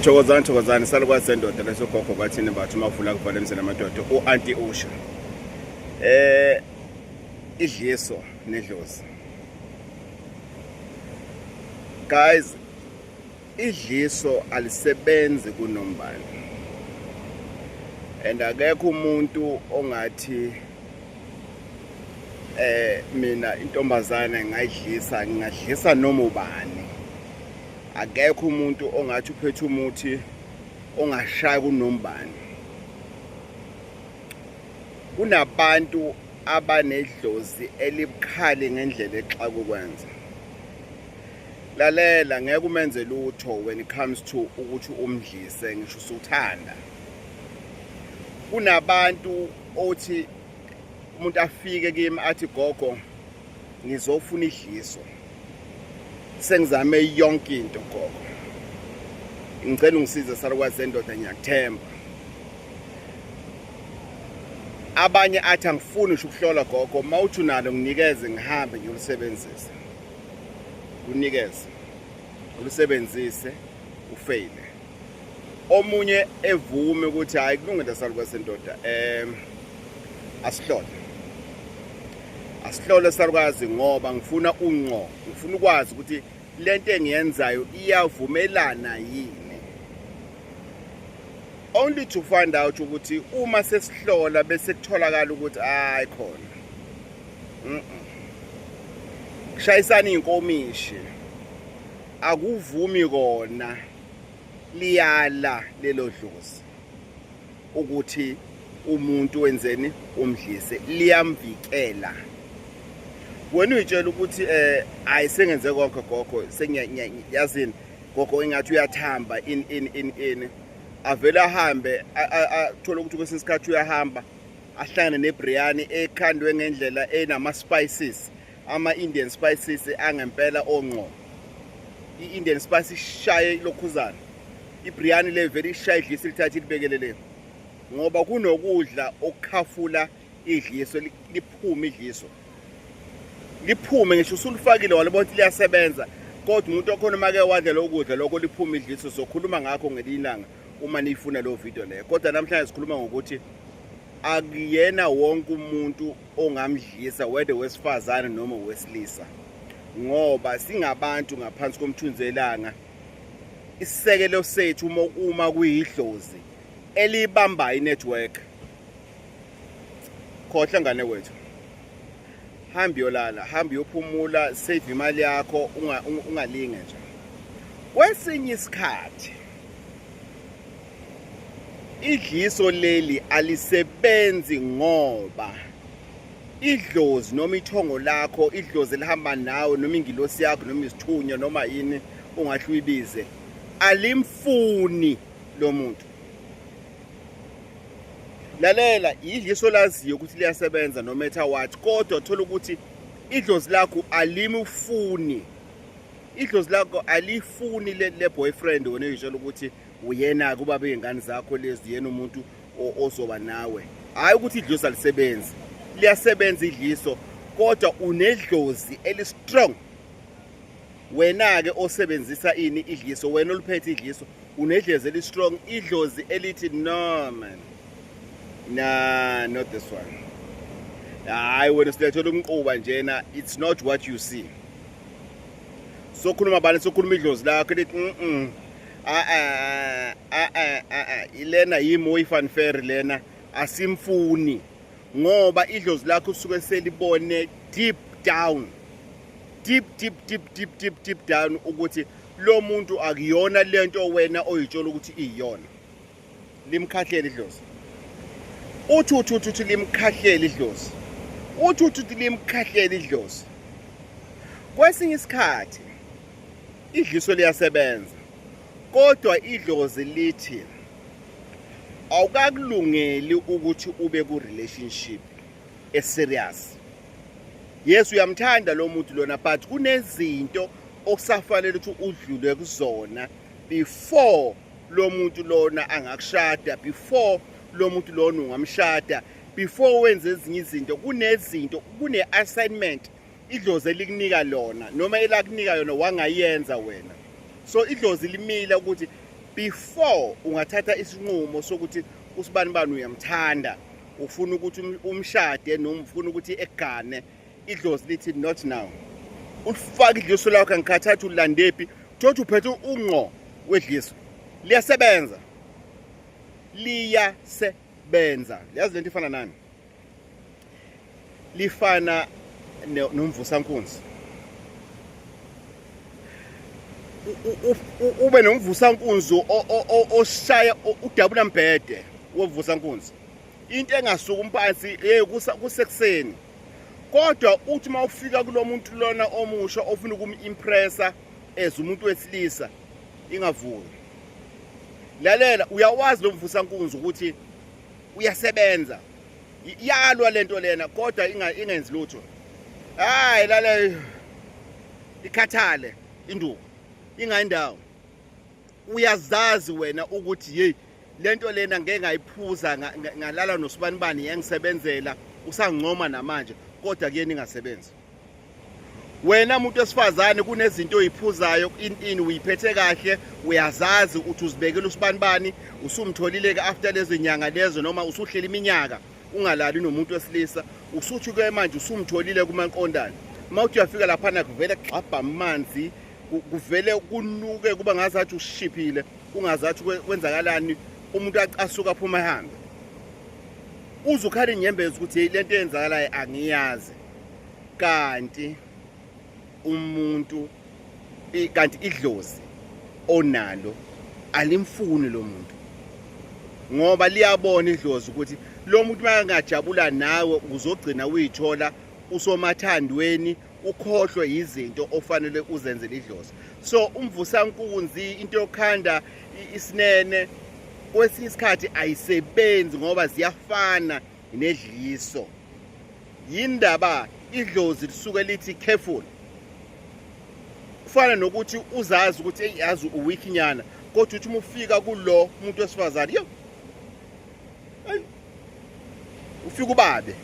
Thokozani, thokozani, salukwazi sendoda leso gogo kwathini bathu mavula kuvala emzini amadoda u-anti Usha. Idliso nedlozi. Guys, idliso alisebenzi kunombani. And akekho umuntu ongathi mina intombazane ngayidlisa, ngingadlisa noma ubani. Akekho umuntu ongathi uphethe umuthi ongashaya kunombani. Kunabantu abanedlozi elibukhali ngendlela exaka ukwenza. Lalela, ngeke umenze lutho when it comes to ukuthi umdlise ngisho usuthanda. Kunabantu othi umuntu afike kimi athi, "Gogo, ngizofuna idliso, sengizame yonke into, gogo, ngicela ungisize, salukwazi sendoda, ngiyakuthemba." Abanye athi, "Angifuni ngisho ukuhlola, gogo, mawuthi unalo nginikeze, ngihambe ngiyolisebenzisa." Unikeze, ulisebenzise, ufeyile. Omunye evume ukuthi, "Hayi, kulungile, salukwazi sendoda, asihlole, asihlole salukazi, ngoba ngifuna unqo, ngifuna ukwazi ukuthi lento engiyenzayo iyavumelana yini," only to find out ukuthi uma sesihlola bese kutholakala ukuthi hayi khona, kushayisana inkomishi, akuvumi kona, liyala lelo dlozi ukuthi umuntu wenzeni, umdlise, liyamvikela. Wena uyitshela ukuthi hayi, sengenze konke, gogo, sengiyazini, gogo, engathi uyathamba in in in in avele ahambe, athola ukuthi kwesinye isikhathi uyahamba ahlangane nebiryani ekhandwe ngendlela enama spices, ama Indian spices angempela onqo. I-Indian spice ishaye lokhuzana, ibiryani le vele ishaye idlisa, lithathe libekele le, ngoba kunokudla okukhafula idliso, liphume idliso, liphume ngisho usulifakile walibona ukuthi liyasebenza, kodwa umuntu okhona uma ke wadla lokudla lokho, liphume idliso. Sokhuluma ngakho ngelinye ilanga uma niyifuna leyo video leyo, kodwa namhlanje sikhuluma ngokuthi akuyena wonke umuntu ongamdlisa, whether wesifazane noma wesilisa, ngoba singabantu ngaphansi komthunzi welanga. Isisekelo sethu uma kuyidlozi elibamba inetwork, khohlwa ngane wethu, hamba uyolala, hamba uyophumula, save imali yakho, ungalinge nje. Kwesinye isikhathi idliso leli alisebenzi ngoba idlozi noma ithongo lakho, idlozi elihamba nawe, noma ingilosi yakho, noma isithunywa, noma yini ungahle uyibize, alimfuni lo muntu. Lalela, idliso laziyo ukuthi liyasebenza no matter what, kodwa thola ukuthi idlozi lakho alimufuni, idlozi lakho alifuni le boyfriend wena uyitshela ukuthi uyena kuba beyingane zakho lezi, uyena umuntu ozoba nawe. Hayi ukuthi idlozi alisebenzi, liyasebenza idliso, kodwa unedlozi eli strong wena ke osebenzisa ini, idliso. Wena oluphethe idliso unedlozi eli strong, idlozi elithi, "No man, nah, not this one. Hayi, wena silethela umquba njena, it's not what you see." Sokhuluma bani? Sokhuluma idlozi lakho lithi, a a a a a, ilena yimo ifanfare lena, asimfuni," ngoba idlozi lakho usuke selibone deep down, deep deep deep deep deep deep down ukuthi lo muntu akuyona lento wena oyitshela ukuthi iyona. Limkhahlela idlozi, uthi uthi uthi uthi limkhahlela idlozi, uthi uthi uthi limkhahlela idlozi. Kwesinye isikhathi idliso liyasebenza, kodwa idlozi lithi awukakulungeli ukuthi ube ku relationship eserious. Yes, uyamthanda lo muntu lona, but kunezinto okusafanele ukuthi udlule kuzona before lo muntu lona angakushada, before lo muntu lona ungamshada, before wenze ezinye izinto. Kunezinto, kune-assignment idlozi elikunika lona noma elakunika yona, wangayenza wena. So idlozi limile ukuthi Before ungathatha isinqumo sokuthi usibanibani uyamthanda, ufuna ukuthi umshade noma ufuna ukuthi egane, idlozi lithi not now. Ulifaka idliso lakho, angikhathathi ulandephi, thothi uphethe ungqo wedliso. Liyasebenza, liyasebenza. Yazi lento ifana nani? Lifana nomvusankunzi. Ube nomvusankunzi oshaya udabula mbhede wovusankunzi, into engasuka umphansi hey, kusekuseni. Kodwa uthi uma ufika kulo muntu lona omusha ofuna ukum-impressa as umuntu wesilisa, ingavuki. Lalela, uyawazi lo mvusankunzi ukuthi uyasebenza, iyalwa lento lena, kodwa ingenzi lutho. Hayi, lale ikhathale induku, ingayindawo. Uyazazi wena ukuthi hey, lento lena ngeke ngayiphuza ngalala nosibanibani, yangisebenzela, usangcoma namanje, kodwa kuyena ingasebenzi. Wena muntu wesifazane, kunezinto oyiphuzayo in uyiphethe kahle, uyazazi uthi uzibekela usibanibani, usumtholile ke after lezo nyanga lezo, noma usuhlela iminyaka ungalali nomuntu wesilisa, usuthi ke manje usumtholile kumanqondane. Uma uthi uyafika laphana, kuvele kugxabha amanzi, kuvele kunuke, kuba ngazathi ushiphile, kungazathi kwenzakalani, umuntu acasuka aphuma ehambe, uze ukhala inyembezi ukuthi hey, lento eyenzakalayo angiyazi. Kanti umuntu, kanti idlozi onalo alimfuni lo muntu, ngoba liyabona idlozi ukuthi lo muntu makangajabula nawe uzogcina uyithola usomathandweni, ukhohlwe izinto ofanele uzenzele idlozi. So umvusankunzi, into yokukhanda isinene, kwesinye isikhathi ayisebenzi ngoba ziyafana nedliso. Yindaba idlozi lisuke lithi careful. Kufana nokuthi uzazi ukuthi eyi, yazi uweak nyana, kodwa uthi uma ufika kulo muntu wesifazane, yo, ufika ubabe,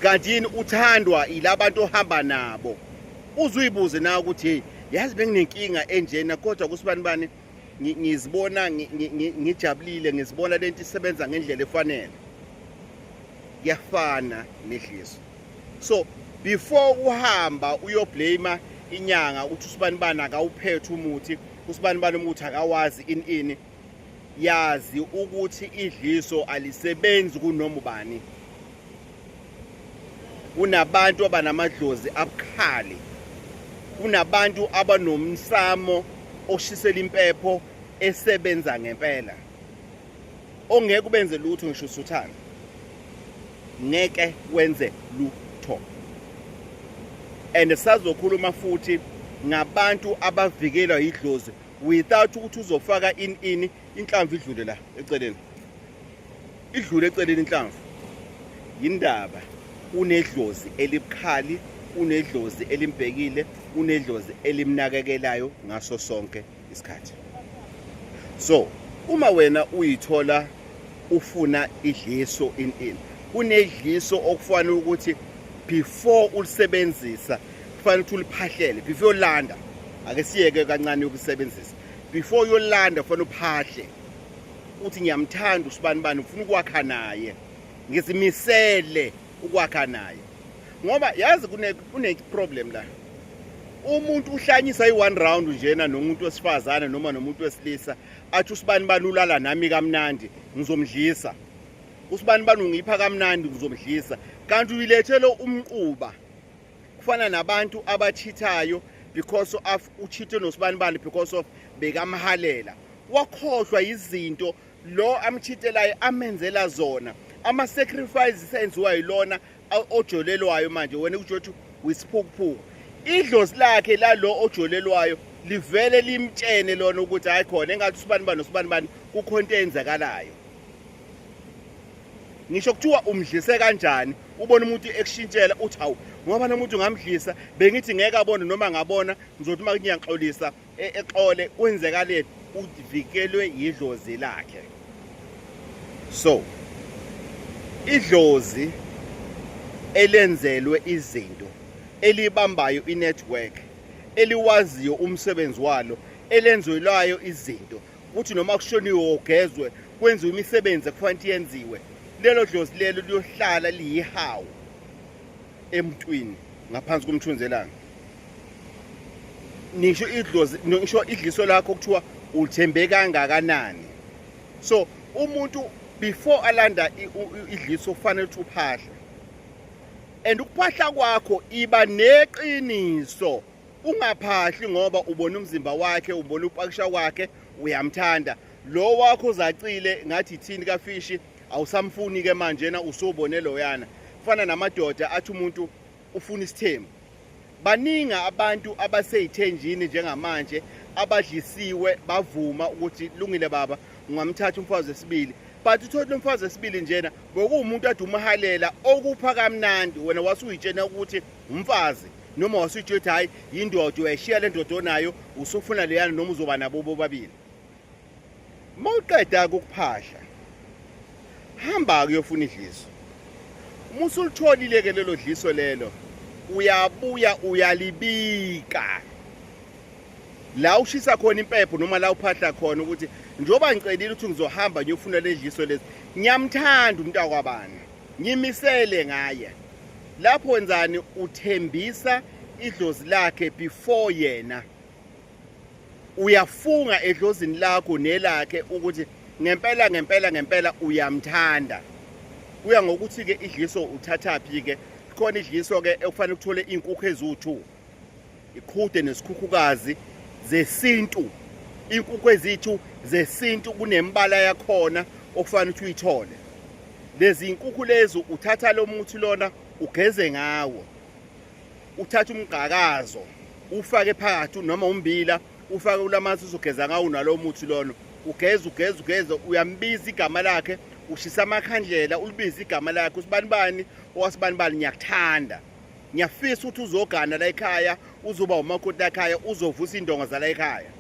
kanti yini uthandwa yilabantu ohamba nabo. Uze uyibuze na ukuthi hey, yazi benginenkinga enjena, kodwa kusibani bani ngizibona ngijabulile, ngizibona lento isebenza ngendlela efanele. Kuyafana nedliso. So before uhamba uyoblame inyanga ukuthi usibani bani akawuphethe umuthi, usibani bani umuthi akawazi, in ini, yazi ukuthi idliso alisebenzi kunoma ubani. Kunabantu abanamadlozi abukhali, kunabantu abanomsamo oshisela impepho esebenza ngempela, ongeke ubenze lutho ngisho usuthanda, ngeke wenze lutho. And sazokhuluma futhi ngabantu abavikelwa yidlozi without ukuthi uzofaka in ini, inhlamvu idlule la eceleni, idlule eceleni inhlamvu. Yindaba unedlozi elibukhali, unedlozi elimbhekile, unedlozi elimnakekelayo ngaso sonke isikhathi. So uma wena uyithola ufuna idliso in in, kunedliso okufanele ukuthi before ulisebenzisa kufanele ukuthi uliphahlele before uyolanda. Ake siyeke kancane ukusebenzisa. Before uyolanda kufanele uphahle uthi ngiyamthanda usibani bani, ufuna ukwakha naye, ngizimisele ukwakha naye. Ngoba yazi kune problem la, umuntu uhlanyisa i-one round njena nomuntu wesifazane noma nomuntu wesilisa, athi usibani bani ulala nami kamnandi, ngizomdlisa, usibani bani ungipha kamnandi, ngizomdlisa, kanti uyilethele umquba. Kufana nabantu abachithayo because of uchithe nosibani bani because of bekamhalela, wakhohlwa izinto lo amchitelayo amenzela zona, ama-sacrifices enziwa yilona ojolelwayo. Manje wena kusho ukuthi uyisiphukuphuku. Idlozi lakhe lalo ojolelwayo livele limtshene lona ukuthi hayi, khona engathi usibani bani nosibani bani kukhona into eyenzakalayo. Ngisho kuthiwa umdlise kanjani, ubona umuntu ekushintshela, uthi hawu, ngoba nomuntu ngamdlisa, bengithi ngeke abone, noma ngabona ngizothi uma ngiyaxolisa exole, kwenzekaleni? Uvikelwe yidlozi lakhe. So idlozi elenzelwe izinto, elibambayo inetwork, eliwaziyo umsebenzi walo, elenzelwayo izinto. Kuthi noma kushoniwe ugezwe, kwenziwe imisebenzi ekufanele yenziwe, lelo dlozi lelo liyohlala liyihawu emntwini ngaphansi komthunzi elanga. Nisho idlozi, nisho idliso lakho kuthiwa uthembe kangakanani. So umuntu before alanda idliso kufanele ukuthi uphahle, and ukuphahla kwakho iba neqiniso. Ungaphahli ngoba ubona umzimba wakhe, ubona upakisha kwakhe, uyamthanda lo wakho uzacile ngathi ithini kafishi, awusamfuni ke manjena usubone loyana. Kufana namadoda athi umuntu ufuna isithembu. Baningi abantu abaseyithenjini njengamanje abadlisiwe bavuma ukuthi lungile baba, ungamthatha umfazi wesibili, but uthole lo mfazi wesibili njena bekuwumuntu ade umhalela okupha kamnandi, wena wasuyitshena ukuthi umfazi, noma wasuyitshela ukuthi hhayi yindoda, uyayishiya le ndoda onayo usufuna leyana, noma uzoba nabo bobabili. Uma uqeda ukuphahla, hamba-ke uyofuna idliso. Uma usulitholile-ke lelo dliso lelo, uyabuya uyalibika la ushisa khona impepho noma la uphahla khona, ukuthi njengoba ngicelile ukuthi ngizohamba ngiyofuna le dliso lezi, ngiyamthanda umntakwabani, ngimisele ngaye. Lapho wenzani? Uthembisa idlozi lakhe before yena. Uyafunga edlozini lakho nelakhe ukuthi ngempela ngempela ngempela uyamthanda. Kuya ngokuthi-ke idliso uthathaphi-ke. Khona idliso-ke ekufanele uthole iy'nkukhu eziwu-2, iqhude nesikhukhukazi zesintu, iy'nkukhu eziyi-2 zesintu, kunemibala yakhona okufanele ukuthi uyithole. Lezi nkukhu lezi uthatha lo muthi lona ugeze ngawo, uthatha umgqakazo ufake phakathi noma umbila ufake kulamanzi uzogeza ngawo nalo muthi lona, ugeze ugeze ugeze, uyambiza igama lakhe, ushisa amakhandlela ulibize igama lakhe, usibani bani owasibani bani, ngiyakuthanda, ngiyafisa ukuthi uzogana la ekhaya, uzoba umakoti la ekhaya, uzovusa indonga zala ekhaya.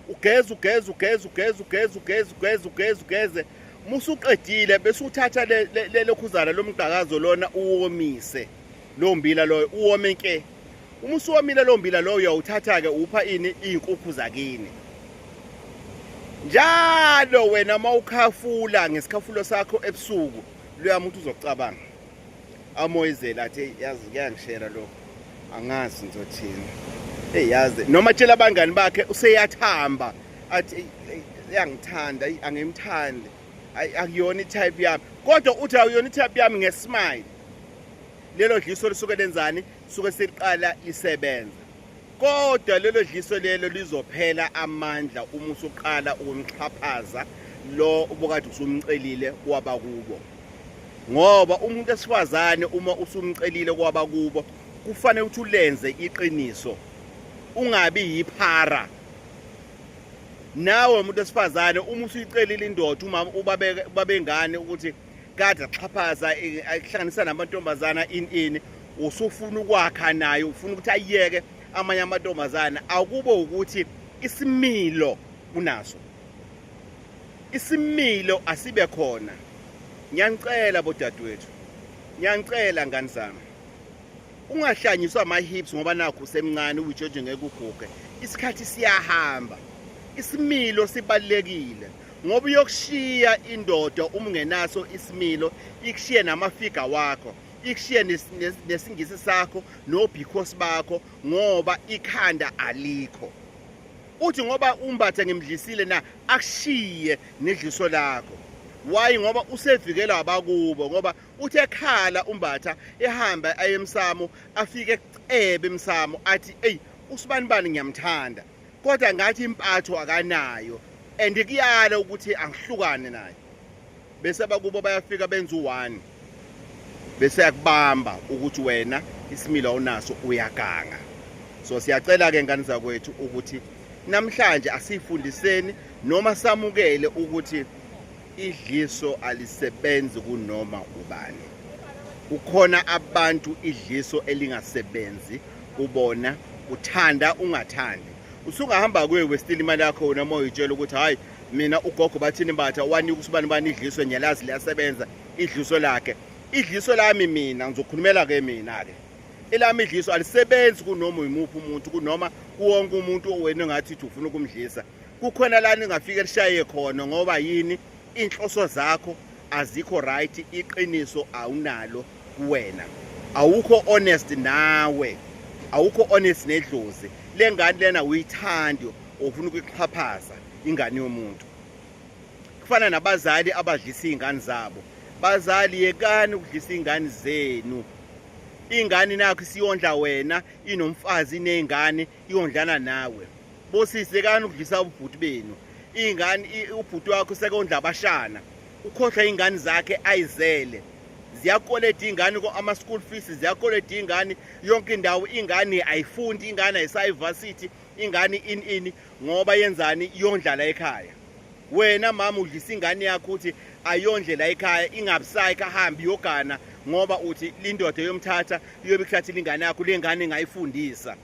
Ugeze ugeze ugeze ugeze ugeze ugeze ugeze ugeze ugeze, musuqedile bese uthatha lelokhuzana lomgqakazo lona uwomise lo mbila loyo, uwome nke. Uma usuwomile lo mbila loyo uyawuthatha-ke upha ini iy'nkukhu zakini njalo. Wena uma ukhafula ngesikhafulo sakho ebusuku, loya muntu uzokucabanga, amoyizele, athi yazi kuyangishela lokho, angazi ngizothini, eyi yazi, noma tshela abangani bakhe useyathamba, athi uyangithanda, angimthandi, akuyona i-type yami, kodwa uthi akuyona i-type yami ngesmile. Lelo dliso lisuke lenzani? Suke seliqala lisebenza, kodwa lelo dliso lelo lizophela amandla uma usuqala ukumxhaphaza lo ubukade usumcelile kwabakubo, ngoba umuntu esifazane uma usumcelile kwabakubo kufanele ukuthi ulenze iqiniso, ungabi yiphara. Nawe umuntu esifazane uma usuyicelile indoda, umama ubabengane ukuthi kade axhaphaza akuhlanganisa namantombazana ini ini, usufuna ukwakha naye, ufuna ukuthi ayiyeke amanye amantombazana, akube ukuthi isimilo unaso, isimilo asibe khona. Ngiyanicela bodadewethu, ngiyanicela ngani zami, ungahlanyiswa ama-hips ngoba nakho usemncane, uyijoje ngeke uguge, isikhathi siyahamba. Isimilo sibalulekile ngoba uyokushiya indoda uma ungenaso isimilo, ikushiye namafiga wakho, ikushiye nesingisi sakho nobhikhosi bakho, ngoba ikhanda alikho. Uthi ngoba umbathe ngimdlisile na, akushiye nedliso lakho. Why? Ngoba usevikela abakubo, ngoba uthi ekhala umbatha ehamba aye emsamo, afike ecebe emsamo athi eyi usibani bani ngiyamthanda, kodwa ngathi impatho akanayo and kuyala ukuthi angihlukane naye. Bese abakubo bayafika benza u-one, bese yakubamba ukuthi wena isimilo awunaso, uyaganga. So siyacela-ke ngane zakwethu ukuthi namhlanje asifundiseni noma samukele ukuthi idliso alisebenzi kunoma ubani. Kukhona abantu idliso elingasebenzi kubona, uthanda ungathandi. Usungahamba kuye westile imali yakho wena uma uyitshela ukuthi hayi mina ugogo bathini mbatha wanika usibani bani idliso, ngiyalazi liyasebenza idliso lakhe. Idliso lami mina ngizokhulumela ke mina ke, elami idliso alisebenzi kunoma yimuphi umuntu, kunoma kuwonke umuntu wena engathi uthi ufuna ukumdlisa. Kukhona la ningafike lishaye khona ngoba yini? Inhloso zakho azikho right, iqiniso awunalo kuwena, awukho honest nawe, awukho honest nedlozi. Lengane lena uyithandi, ufuna ukuyixhaphaza ingane yomuntu. Kufana nabazali abadlisa izingane zabo. Bazali, yekani ukudlisa izingane zenu. Ingane nakho isiyondla wena, inomfazi, inezingane, iyondlana nawe. Bosisi, yekani ukudlisa ubhuti benu iy'ngane. Ubhuti wakho sekondla abashana, ukhohlwa iy'ngane zakhe ayizele. Ziyakoleda iy'ngane ama-school fees, ziyakoleda iy'ngane yonke indawo. Ingane ayifundi, ingane ayisayi-varsity, ingane ini ini, ngoba yenzani? Yondla la ekhaya. Wena mama udlisa ingane yakho ukuthi ayondle la ekhaya, ingabusayi kahambi yogana, ngoba uthi lindoda yomthatha iyobe ikuthathile ingane yakho. Le ngane ingayifundisa?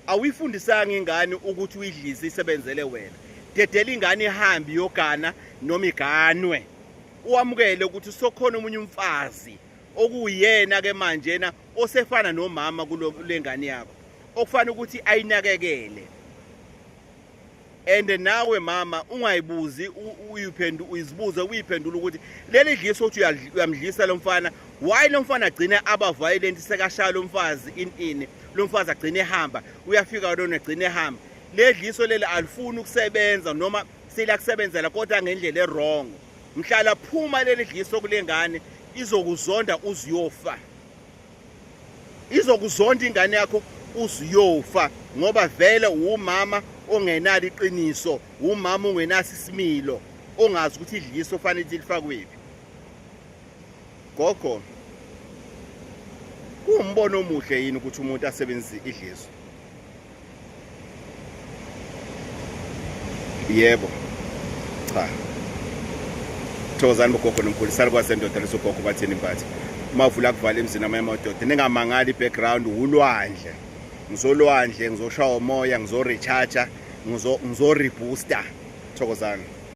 Awuyifundisanga ingane ukuthi uyidlise, isebenzele wena. Dedela ingane ihambe iyogana noma iganwe, uwamukele ukuthi sokhona omunye umfazi okuyena ke manjena osefana nomama kule ngane yakho, okufanele ukuthi ayinakekele. And nawe mama ungayibuzi, uyiphendu uyizibuze, uyiphendula ukuthi leli dliso uthi uyamdlisa lo mfana, why lo mfana agcine aba violent, sekashaya lo mfazi, in ini, lo mfazi agcine ehamba, uyafika lona agcine ehamba. Le dliso leli alifuni ukusebenza, noma selakusebenzela kodwa ngendlela e-wrong. Mhlala phuma leli dliso kule ngane, izokuzonda uziyofa, izokuzonda ingane yakho uziyofa, ngoba vele umama ongenalo iqiniso, umama ongenaso isimilo, ongazi ukuthi idliso fanele lifakwephi. Gogo, kuwumbono omuhle yini ukuthi umuntu asebenzise idliso? Yebo, cha. Thokozani bogogo nomkhulu. Salukwazi sendoda leso gogo, bathini mphathi mavula kuvala emzini amanye amadoda. Ningamangali, i-background ulwandle, ngizolwandle, ngizoshawa umoya, ngizo-recharge, ngizo-rebooster. Thokozani.